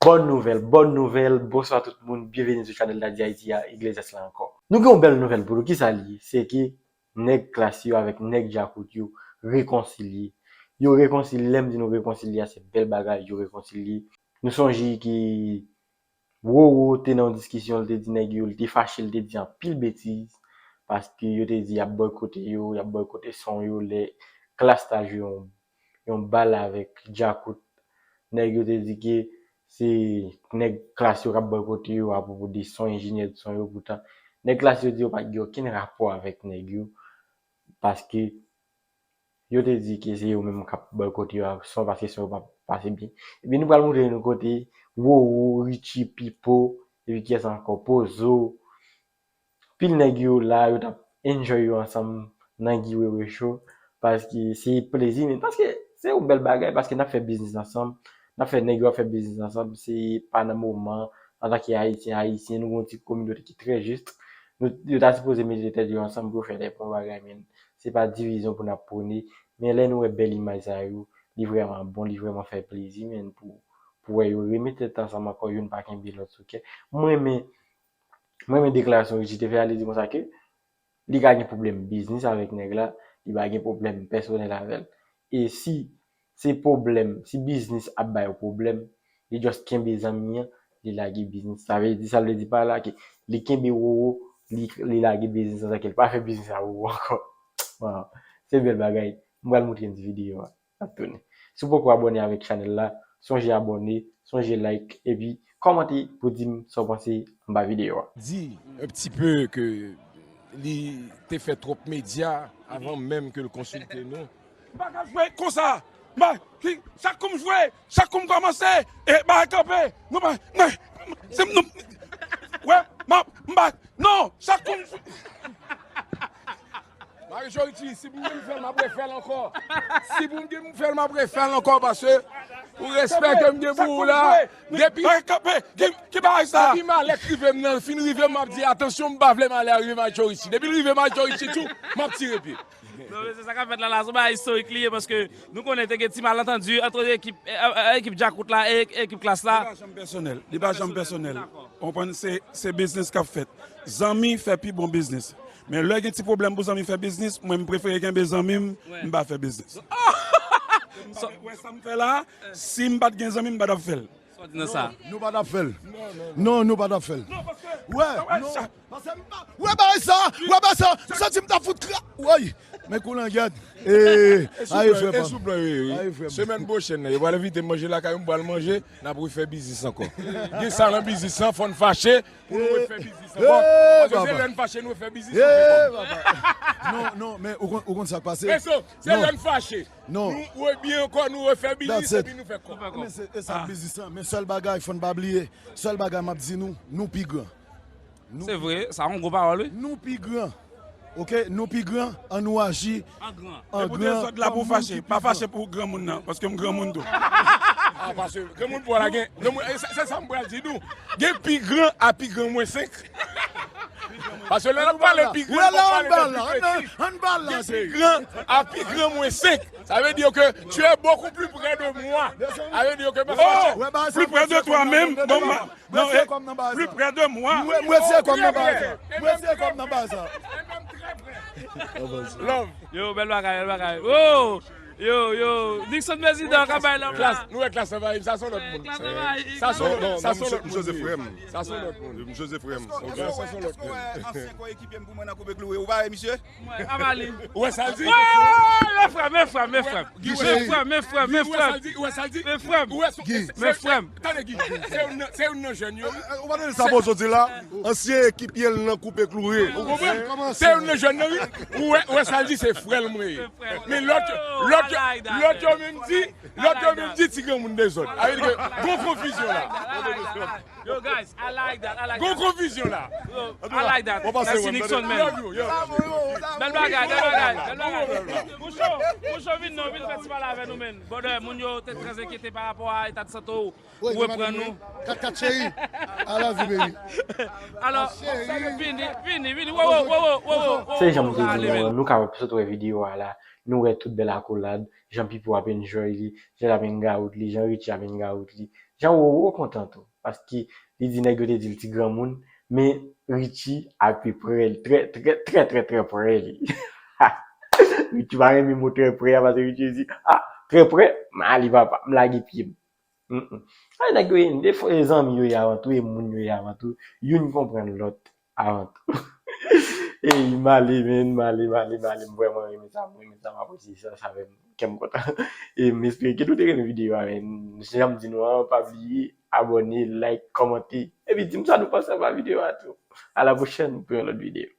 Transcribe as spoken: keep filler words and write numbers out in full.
Bòn nouvèl, bòn nouvèl, bonswa tout moun, byenveni sou chanèl Daddy Haiti a, Iglesias la ankò. Nou gen yon bèl nouvèl pou nou, kisa li ye? Se ke nèg Klass yo avèk nèg Djakout yo rekonsilye. Yo rekonsilye, lè m di nou rekonsilye a, se bèl bagay, yo rekonsilye. Nou sonje ke Roro te nan yon diskisyon, li te di nèg yo, li te fache, li te di anpil betiz, paske yo te di y ap bòykote yo, y ap bòykote son yo, lè Klass ta jwe yon, yon bal avèk Djakout. Nèg yo te di ke se nèg Klass yo k ap bòykote yo apwopo de son, enjenyè de son yo, poutan nèg Klass yo di yo pa t gen okenn rapò avèk nèg yo, paske yo te di ke se yo menm k ap bòykote yo ak son, paske son yo pa pase byen. Epi nou pral montre nou kote Roro, Richie, Pipo, epi kiyès ankò, Pozo, pil nèg yo la, yo t ap enjoy yo ansanm nan Guy Wewe Show, paske se plezi, men paske se yon bèl bagay, paske n ap fè biznis ansanm, n ap fè nèg yo ap fè biznis ansanm, se pa nan moman, antanke Ayisyen, Ayisyen, nou gen yon ti kominote ki trè jis, nou, yo ta sipoze mete tèt yo ansanm pou yo fè de bon bagay, men se pa divizyon pou n ap pwone, men lè nou wè bèl imaj sa yo, li vrèman bon, li vrèman fè plezi, men pou, pou wè yo remete tèt ansanm ankò, youn pa kenbe lòt sou kè. Mwen renmen, mwen renmen deklarasyon Richie te fè a, li di konsa ke li ka gen pwoblèm biznis avèk nèg la, li pa gen pwoblèm pèsonèl avè l. E si se pwoblèm, si biznis ap ba yo pwoblèm, li just kenbe zanmi an, li lage biznis. Sa vle di, sa vle di pa la ke li kenbe Roro, li, li lage biznis ansanm, ke li pa fè biznis a Roro ankò. Waw, se bèl bagay. M pral montre n ti videyo a. N ap tounen. Si w poko abòne avèk chanèl la, sonje abòne, sonje like, epi kòmante pou di m sa w panse anba videyo a. Di un petit peu ke li te fè twòp medya avan menm ke l konsilte nou. M pa ka jwe konsa. M pa, ki, chak kou m jwe, chak kou m kòmanse, e bagay kanpe. Nou pa, men, se nou, wè, m ap, m pa, non, chak kou m jwe. Marie Joriti, si pou m gen pou fè l, m ap refè l ankò. Si pou m gen pou fè l, m ap refè l ankò, paske pou respè ke m gen pou ou la, depi, depi malè k rive m nan, fin rive m, m ap di, atansyon, m pa vle malè a rive Marie Joriti. Depi l rive Marie Joriti tou, m ap tire pye. Non, men se sa k ap fèt la, la, se yon bagay istorik li ye, paske nou konnen te gen ti malantandi ant ekip, e, e, e, ekip Djakout la e ekip Klass la. Li pa janm pèsonèl. Li pa janm pèsonèl. Ou konprann? Se, se biznis k ap fèt. Zanmi fè pi bon biznis. Men lè gen ti pwoblèm pou zanmi fè biznis, mwen m prefere kenbe zanmi m, m pa fè biznis. Ou wè sa m fè la, si m pa t gen zanmi, m pa t ap fè l. Sa w di nan sa? Nou pa t ap fè l. Non, nou pa t ap fè l. Wè, non. Paske m pa, wè bagay sa, wè bagay sa, m santi m ta fout kra, woy. Men kou langyèt. Eee, aye frè pa m. Aye frè m. Semèn pwochèn nan, yo pral envite m manje lakay ou, m pral manje, n ap refè biznis ankò. Gen sa nan biznis lan, fò n fache, pou nou refè biznis ankò. Paske se lè n fache, nou refè biznis ankò. Non, non, men ou konn, ou konn sa k pase? Se lè n fache. Non. Nou rebyen ankò, nou refè biznis epi nou fè kòb. Men se, e sa k biznis lan. Men sèl bagay, fò n pa bliye, sèl bagay m ap di nou, nou pi gran. Se vre, sa yon gwo pawòl, wi. Nou pi gran. Oke, nou pi gran, an nou aji an gran. Depi w dezòd la pou fache, pa fache pou granmoun nan, paske m granmoun tou. Ah, paske granmoun pou w la gen, granmoun, e se, se sa m pral di nou. Gen pi gran a pi gran mwen senk. Paske lè n ap pale pi gran, n ap pale de pi piti. Gen pi gran a pi gran mwen senk. Ça veut dire que tu es beaucoup plus près de moi. Ça veut dire que... Oh, plus près de toi-même. Bon, non, plus près de moi. M retire kòb nan bagay sa. M retire kòb nan bagay sa. Love. Yo, bèl bagay, bèl bagay. Oh! Yo, yo, Nixon Prezidan ka bay love la. Klass, nou wè Klass anvayi m, sa se yon lòt moun. Sa se yon lòt moun. Sa se yon lòt moun. Sa se yon lòt moun. Sa se yon lòt moun. Èske w wè ansyen kò ekipye m pou mwen nan Koupe Kloure? Ou pa wè misye? Mwen, Amali. Ou wè sa l di? Men frè, men frè, men frè. Men frè, men frè, men frè. Ou wè sa l di? Ou wè sa l di? Men frè. Men frè. Tande Guy, se youn nan, se youn nan jèn yo. Ou pa tande sa Pozo di la? Ansyen ekipye l nan Koupe Kloure. Ou konprann? Se youn nan jèn nan, wi. Ou wè, ou wè sa l di, se frè l mwen ye. Men lòt, lòt, lòt yo menm di, lòt yo menm di ti granmoun dezòd. Sa vle di ke gon konfizyon la. Yo, guys, I like that, I like that. Gon konfizyon la. Yo, I like that. Mèsi Nixon, man. Love you, yo. Bèl bagay, bèl bagay, bèl bagay. Moucho, Moucho, vin non, vin fè ti pale avè nou, man. Brother, moun yo te trè enkyete pa rapò a eta de sante w. Ou reprann nou. Kat kat cheri. I love you, baby. Alò, vini, vini, vini, wo, wo, wo, wo, wo, wo, Se jan m te ale, di nou men. An, nou kapab sot wè videyo a la, nou wè tout bèl akolad, jan Pipo ap enjoy li, jan l ap hangout li, jan Richie ap hangout li, jan Roro kontan tou, paske li di nèg yo te di l ti granmoun, men Richie ape prè, trè, trè, trè, trè, trè prè li. Richie pa renmen mo trè prè a, paske Richie di, ah, trè prè, m ale papa, m lage pye m. Mm-mm. Ay, nèg yo, e, e zanmi yo ye avan tou, e moun yo ye avan tou. Youn konprann lòt avan tou. Ey, m ale, men, m ale, m ale, m ale. M vrèman renmen sa, m renmen sa, m apresye sa, sa fè m, kè m kontan. E m espere ke nou te renmen videyo a, men. Jan m di nou an, pa bliye, abòne, like, kòmante. Epi di m sa nou panse anba videyo a tou. A la pwochèn pou yon lòt videyo.